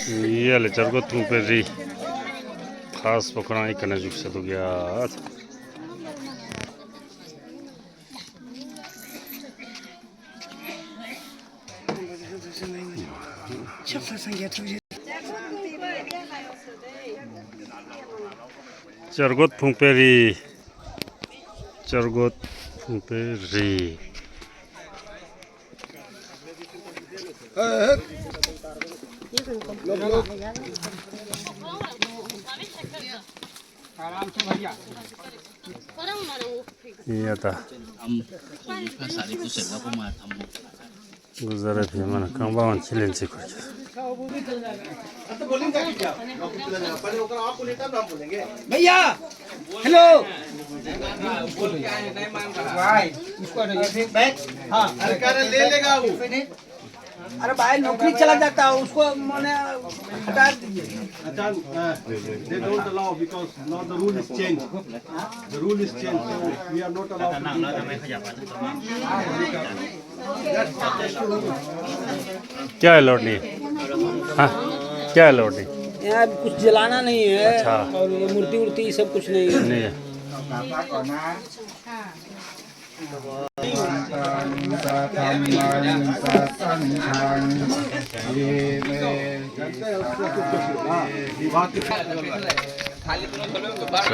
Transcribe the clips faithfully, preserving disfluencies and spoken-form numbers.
ཡ་ལེ་བྱ་རྒོད་ཕུང་པོའི་རི། ཁ་སྤོ་ཁོ་རང་ཨི་ཀ་ན་བཞུགས་ས་འདུག་ཡ། བྱ་རྒོད་ཕུང་པོའི་རི། བྱ་རྒོད་ཕུང་པོའི་རི། ཡ་ད། གུ་ཟ་ར་ཕི་མ་ན་རྐང་པ་བང་ཁྱི་ལེན་ཚེ་ཁོར་ཁྱི། भैया, हेलो। भाई, इसको हटाइए। बैग। हाँ। अरे, ले लेगा वो। अरे भाई, नौकरी चला जाता है, उसको मैंने हटा दीजिए। अच्छा, uh, they don't allow because now the rule is changed. The rule is changed, so we are not allowed to do that. क्या अलाउड नहीं है? हाँ, क्या अलाउड नहीं? यहाँ कुछ जलाना नहीं है। अच्छा। और ये मूर्ति वूर्ति, ये सब कुछ नहीं है। नहीं है। བྱ་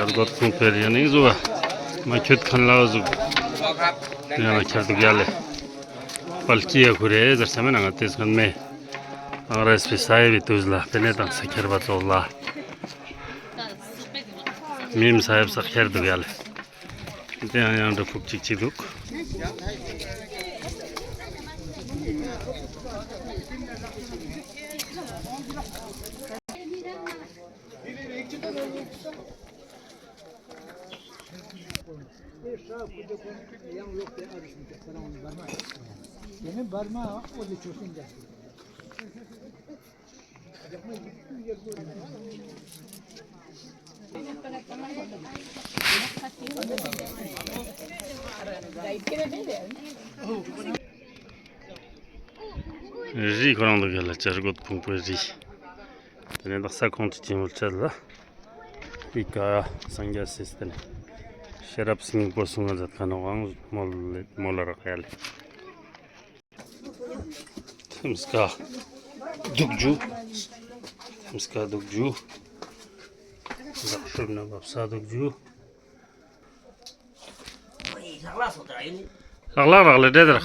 རྒོད་ཕུང་པོའི་རི་ནི་ཟུག་མ་ཁྱོད་ཁན་ལ་ཟུག་ཡང་ན་ཁྱེར་དུག་ཡ་ལེ། པལ་ཀི་ཡ་ཁུ་རེ་ཟེར་ས་མེད་ན་ང་ཏེ་སྔན་མེ་ཨང་རེས་པི་ས་ཡ་བི་དུས་ལ་པེ་ནེ་དང་ས་ཁྱེར་བ་ཙོགས་ལ་མིམ་ས་ཡ་བི་ས་ཁྱེར་དུག་ཡ་ལེ། ཏེ་ཡང་ཡང་འགྲོ་ཕུག་ཅིག་ཅིག་དུག། རི་ཁོ་རང་དུག་ཡ་ལེ་བྱ་རྒོད་ཕུང་པོའི་རི། ཏེ་ནེ་དག་ས་ཁོང་ཅི་ཅི་མོལ་ཆ་ལ། ཨི་ཀ་སངས་རྒྱས་སི་ཏེ་ནེ་ཤེས་རབ་སྙིང་པོ་གསུང་ང་མཛད་ཁན་ནོག་ཨང་མོལ་མོལ་ལ་རག་ཡ་ལེ། ཐེམ་སྐས་དུག་ཇུ། ཐེམ་སྐས་དུག་ཇུ། ཟག་ཤུབ་ན་བབ་ས་དུག་ཇུ། ལག་ལག་རག་ལེ་འདྲེ་དར།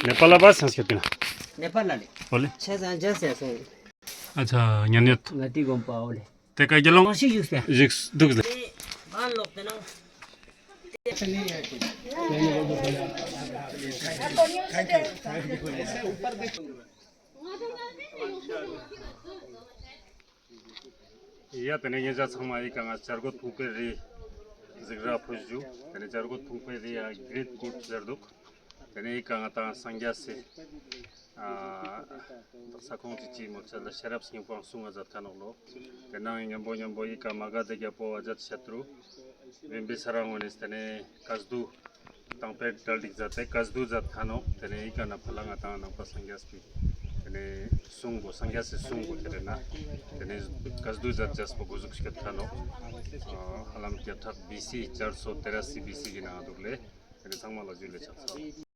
ནེ་པ་ལ་བ་སངས་རྒྱས་པིན། ནེ་པ་ལ་ལེ། ཨོ་ལེ། ཆེ་ས་ཇ་སེ་སོང་། ཨ་ཆ་ཉན་ཡོད། ང་ཏི་གོམ་པ་ཨོ་ལེ། ཏེ་ཀ་གི་ལོང་། ཞིག་ཞིག་སེ། ཞིག་དུག་ལེ། མ་ལོག་ཏེ་ནོ། ཡ་ཏེ་ནེ་ཉེ་ཞ་ཚང་མ་ཨི་ཀ་ང་བྱ་རྒོད་ཕུང་པོའི་རི་གཟིགས་ར་ཕུལ་ཞུ། ཏེ་ནེ་བྱ་རྒོད་ཕུང་པོའི་རི་ཡ་གྲིད་གུད་ཟེར་དུག། ཏེ་ནེ་ཨི་ཀ་ང་ཏང་སངས་རྒྱས་སི་ཨ་ས་ཁོང་ཅི་ཅི་མོལ་ཆ་ལ་ཤེས་རབ་སྙིང་པོ་གསུང་ང་མཛད་ཁན་ནོག་ལོ། ཏེ་ནང་ཉམ་པོ་ཉམ་པོ་ཨི་ཀ་མ་ག་དྷ་རྒྱལ་པོ་ཨ་ཇད་ཤ་ཏྲུ་བིམ་བི་ས་ར་གུན་ནི་ཏེ་ནེ་བཀའ་བསྡུ་དང་པོའི་གྲ་སྒྲིག་མཛད་དེ་བཀའ་བསྡུ་མཛད་ཁན་ནོག། ཏེ་ནེ་ཨི་ཀ་ནེ་ཕར་ལ་ང་ཏང་ནང་པ་སངས་རྒྱས་པའི་ཏེ་ནེ་གསུང་གོ་སངས་རྒྱས་སི་གསུང་གོ་ཏེ་རེ་ན་ཏེ་ནེ་བཀའ་བསྡུ་མཛད་ཅེས་པོ་གོ་ཟུག་སྐྱོད་ཁན་ནོག། ཧ་ལམ་བརྒྱ་ཕྲག་བི་སི་བརྒྱ་སོ་ཏེ་ར་སི་བི་སི་གི་ནང་དུག་ལེ། ཏེ་ནེ་ཚང་མ་ལ་ཇུ་ལེ་ཕྱག་འཚལ།